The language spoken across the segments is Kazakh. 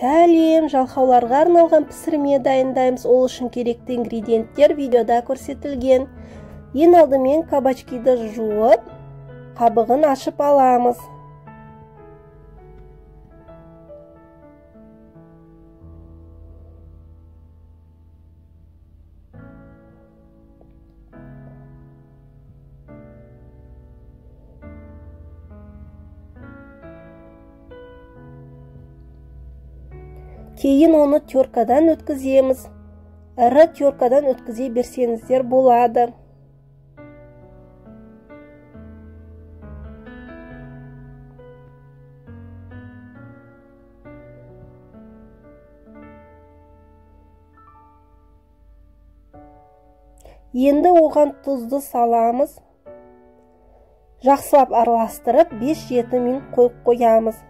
Сәлем, жалқауларға арналған пісірме дайындаймыз. Ол үшін керекті ингредиенттер видеода көрсетілген. Ең алдымен кабачкиді жуып, қабығын ашып аламыз. Кейін оны теркадан өткіземіз. Ірі теркадан өткізе берсеңіздер болады. Енді оған тұзды саламыз. Жақсылап араластырып 5-7 минут қойып қоямыз.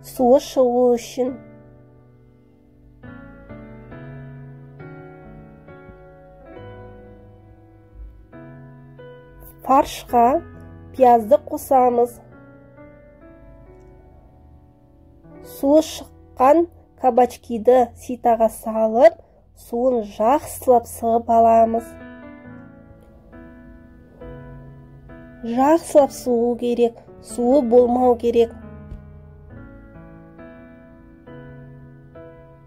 Суы шығу үшін. Фаршқа пиязды қосамыз. Суы шыққан кабачкиді ситаға салып, суын жақсылап сығып аламыз. Жақсылап суы керек, суы болмау керек.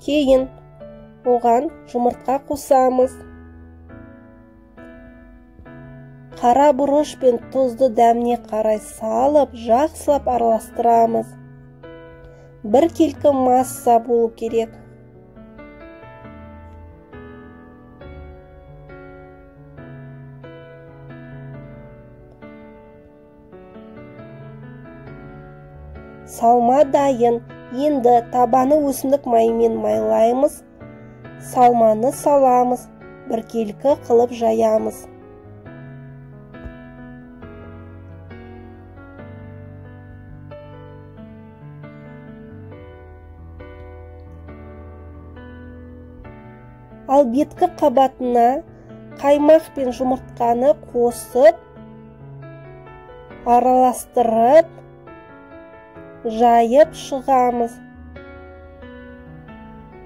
Кейін оған жұмыртқа қосамыз. Қара бұрыш пен тұзды дәміне қарай салып, жақсылап араластырамыз. Біркелкі масса болу керек. Салма дайын. Енді табаны өсімдік майымен майлаймыз. Салманы саламыз, біркелкі қылып жаямыз. Ал беткі қабатына қаймақ пен жұмыртқаны қосып, араластырып, жайып шығамыз.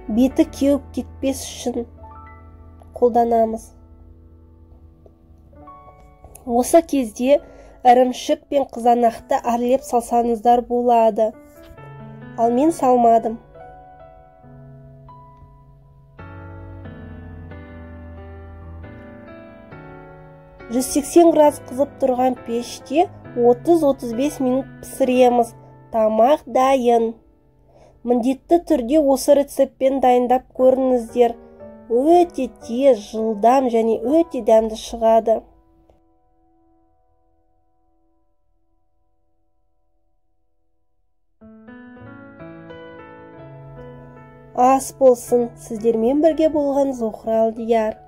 Беті кеуіп кетпес үшін қолданамыз. Осы кезде ірімшік пен қызанақты әрлеп салсаңыздар болады. Ал мен салмадым. 180 градус қызып тұрған пеште 30-35 минут пісіреміз. Тамақ дайын. Міндетті түрде осы рецептпен дайындап көріңіздер. Өте тез, жылдам және өте дәмді шығады. Ас болсын. Сіздермен бірге болған Зухра Алдияр.